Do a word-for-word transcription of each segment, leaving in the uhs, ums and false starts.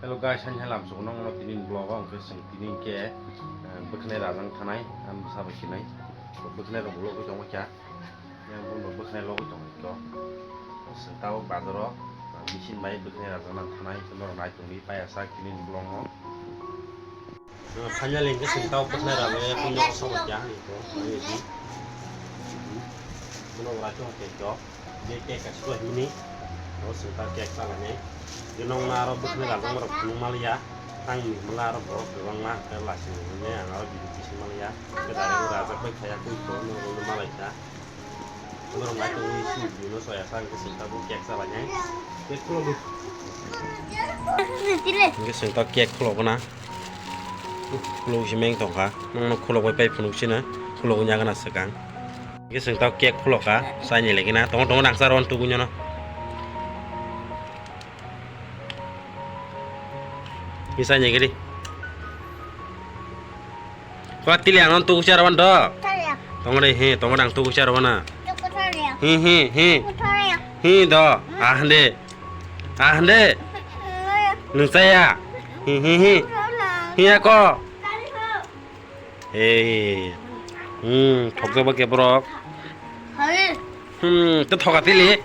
Hello guys, ani hai lamsok nokno tini vlog o hwnkhe chwng tini hwnkhe, eh, bwkhnai rajang thanai, ang bwsa bai khinai. Bwkhnai rok vlog bai tongma kha. Yang buno bwkhnai logwi tongwi kho. Chwng tabuk bazaro, ah, machine bai bwkhnai rajak nang thanai, norok nai tongwi paiya sak tini vlog no. Ah, finally hwnkhe chwng tabuk bwkhnai rajak ya, puno kosok ya, ani kho, ani di. Buno ura chong khe kho. Je cake kaisa khlai himni. O chwng ta cake chalainai. Je nokna aro bwkhnai rajak norok phunuk maliya. Tangni hwnla aro borok kwbangma hwnkhe lasing hwnwi ang aro bini bising maliya. Hwnkhe direct rajak bai khaiya twi kho, norok hwnwi malaikha. Norok nai tongwi si bini soya sa hwnkhe chwng tabuk cake chalainai. Cake khulogwi. Hwnkhe chwng ta cake khulogna. Khulog si meng tongkha. Nokno khulogwi pai phunuk sina. Khulogwi yagna swkang. Hwnkhe chwng ta cake khulokha. Chaini lagi na. Tongo tongo nangsa ron tubui nyono. Hwnkhe chaini giri. Kwa tili ang non tugu charo ban do. Tongre he, tongre ang tugu charo bana. He he he. He do. Ah hande. Ah hande. Nung saya. He he he. He ako. Hey. Hmm, thokjak ba ke borok. Hmm, to thoka tili.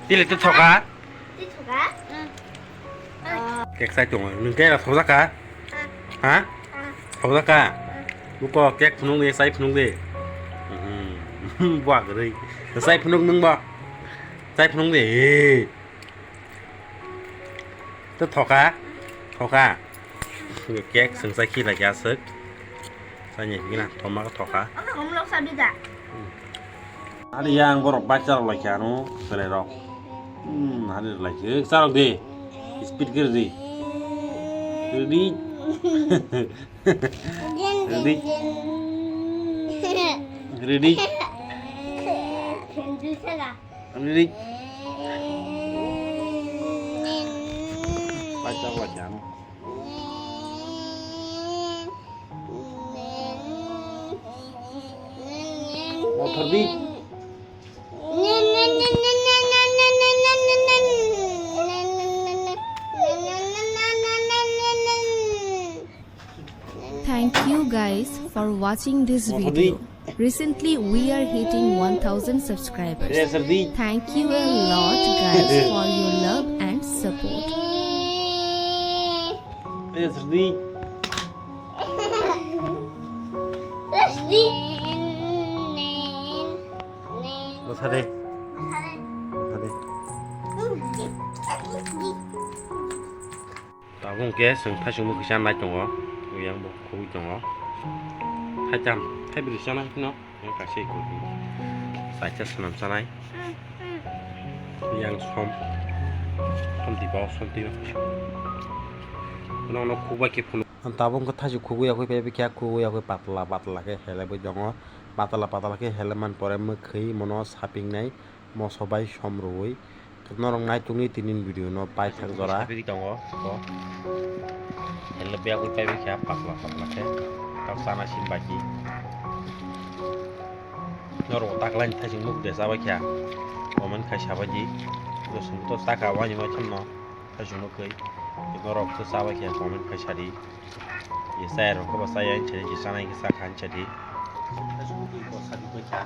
Tili to thoka. Cake chai tongo. Nung cake rok thokjak kha? Ha? Thokjak kha? Buko cake phunuk di, chai phunuk di. Mhm. Buak rwi. Chai phunuk nung bo? Chai phunuk di. Hey. To thoka? Thoka. Cake chwng chai khi lai kha aswk. Chai ni hwnkhe na thoma khe thoka. Ano umlok sabi da. Hari yang borok bike charok lai kha ano, belai rok. Hmm, hari lai khe charok di. Speed gir di. Ready? Ready? Ready? Ready? Bike charok lai kha ano. Motor di. Thank you guys for watching this video. Recently, we are hitting one thousand subscribers. Thank you a lot, guys, for your love and support. Bwsa de. Bwsa de. Tabuk hwnkhe chwng thaisingbo kisa nai tongo, yang bo khogwi tongo. Thaitham, thaibrwi chanai phano, yang kaisa ikko di. Chaisa swnam chanai. Yang som, som tiba, som tiba. Phano no khogbai khe phunuk. Tabuk hwnkhe thaising khogwi yakwi paibai khe, khogwi yakwi patla patla khe helaibai tongo. Patla patla khe helaiman pore mwkhwi mono sapingnai. Moso bai som rwui norok nai tongni tini video no paithak jora. Sabi tongo, bo. Hello, biya koi paibai kha, patla patla khe. Tao sana sim baki. Norok taklai ni thaising nuk de chabai kha. Comment khai sabai di. Bo sung to saka wani ma chamno. Thaising nuk kai. Norok to chabai kha, comment khai sadi. Ye saya rok ba saya ni chadi, ye sana ke saka ni chadi. Thaising nuk ko sadi ko kha.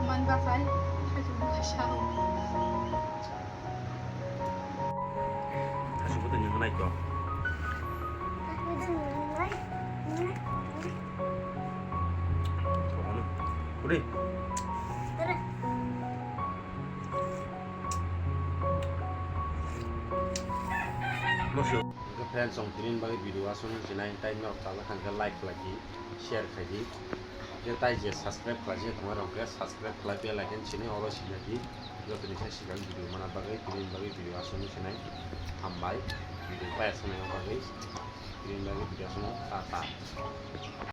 Man bakai, khachu bukai sao. Khachu bukai nung nai to. Khachu nung nai. Kuri. Mosok. Hwnkhe friends, chwng tini bagwi video aswk nung sinai, tai norok chajak kha hwnkhe like khlai di, share khai di. Hwnkhe tai je subscribe khlai se tongmani rok hwnkhe subscribe khlai bell icon sini oro sina di. Jotoni khe sikang video mana bagwi tini bagwi video aswk nung sinai. Hambai. Video paya swnamna bagwi, bini bagwi video aswkno ta ta.